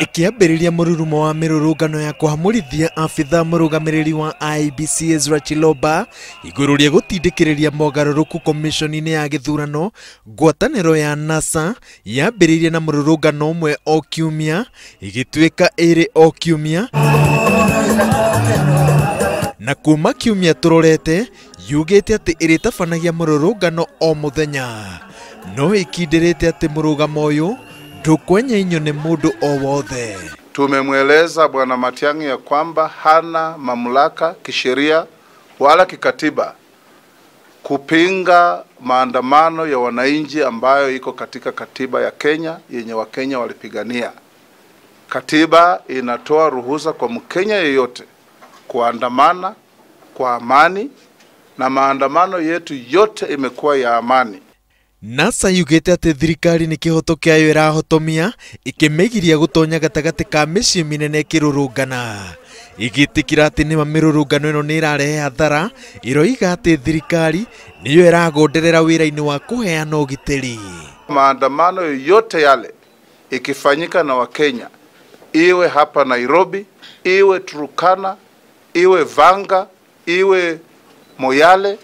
Ikiambĩrĩria mũrurumo wa mĩrũrũngano ya kũhamũrithia abitha mũrũgamĩrĩri wa IEBC Ezra Chiloba igũrũ rĩa gũtindĩkĩrĩria mogarũrũku komishoni-inĩ ya gĩthurano, ngwatanĩro ya NASA yambĩrĩirie na mũrũrũngano ũmwe o kiumia ĩgĩtuĩka ĩrĩ o kiumia, na kuma kiumia tũrorete yugĩte atĩ ĩrĩtabanagia mũrũrũngano o mũthenya, no ĩkindĩrĩte atĩ mũrũgamo ũyũ ndũkwenyenywo nĩ mũndũ o wothe. Tumemweleza Bwana Matiang'i ya kwamba hana mamlaka kisheria wala kikatiba kupinga maandamano ya wananchi ambayo iko katika katiba ya Kenya yenye Wakenya walipigania. Katiba inatoa ruhusa kwa Mkenya yeyote kuandamana kwa amani, na maandamano yetu yote imekuwa ya amani. NASA yugĩte atĩ thirikari nĩ kĩhoto kĩayo ĩrahotomia ĩkĩmĩgiria gũtonya gatagatĩ ka mĩciĩ mĩnene ĩkĩrũrũngana, ĩgĩtĩkĩra atĩ nĩma mĩrũrũngano ĩno nĩ ĩrarehe hathara, ĩroiga atĩ thirikari nĩyo ĩragonderera wĩra-inĩ wa kũheana ũgitĩri. Maandamano yote yale ikifanyika na Wakenya, iwe hapa Nairobi, iwe Turkana, iwe Vanga, iwe Moyale,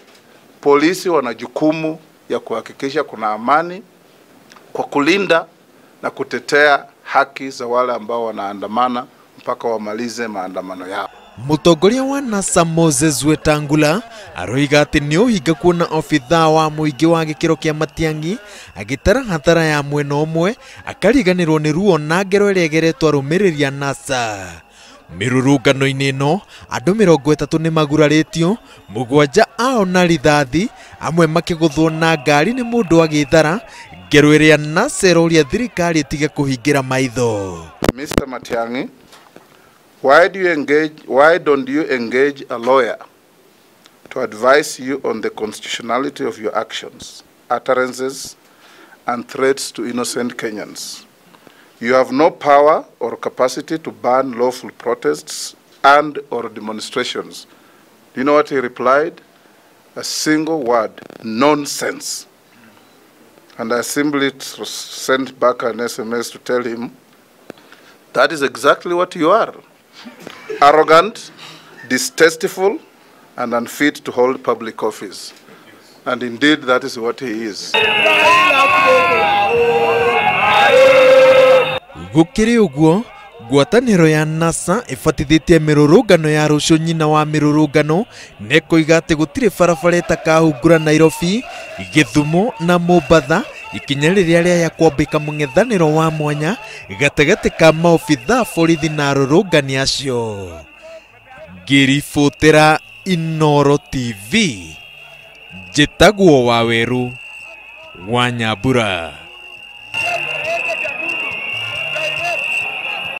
polisi wana jukumu ya kuhakikisha kuna amani kwa kulinda na kutetea haki za wale ambao wanaandamana mpaka wamalize maandamano yao. Mũtongoria wa NASA Moses Wetangula aroiga atĩ nĩ ũhinga kuona obithaa wa mũingĩ wa gĩkĩro kĩa Matiang'i agĩtara hathara ya mwena ũmwe akariganĩrwo nĩ ruo na ngero ĩrĩa ĩgeretwo arũmĩrĩri a NASA. Mĩrũrũngano-inĩ ĩno andũ 30 nĩ magurarĩtio, 7 ao na rithathi, amwe makĩgũthwo na ngari nĩ mũndũ agĩthara, ngero ĩrĩa NASA ĩroria thirikari ĩtige kũhingĩra maitho. Mr. Matiang'i, why don't you engage a lawyer to advise you on the constitutionality of your actions, utterances, and threats to innocent Kenyans? You have no power or capacity to ban lawful protests and or demonstrations. Do you know what he replied? A single word: nonsense. And I simply sent back an SMS to tell him, that is exactly what you are. Arrogant, distasteful, and unfit to hold public office. And indeed, that is what he is. Gũkĩrĩ ũguo, ngwatanĩro ya NASA ĩbatithĩtie mĩrũrũngano ya rũciũ nyina wa mĩrũrũngano na ĩkoiga atĩ gũtirĩ barabara ĩtakahungura Nairobi, Gĩthumo na Mombatha, ikinya rĩrĩa rĩaya kwambĩka mũng'ethanĩro wa mwanya gatagatĩ ka maobithaa borithi na arũrũngani acio. Ngĩribotera Inooro TV, njĩtagwo Wawerũ wa Nyambura.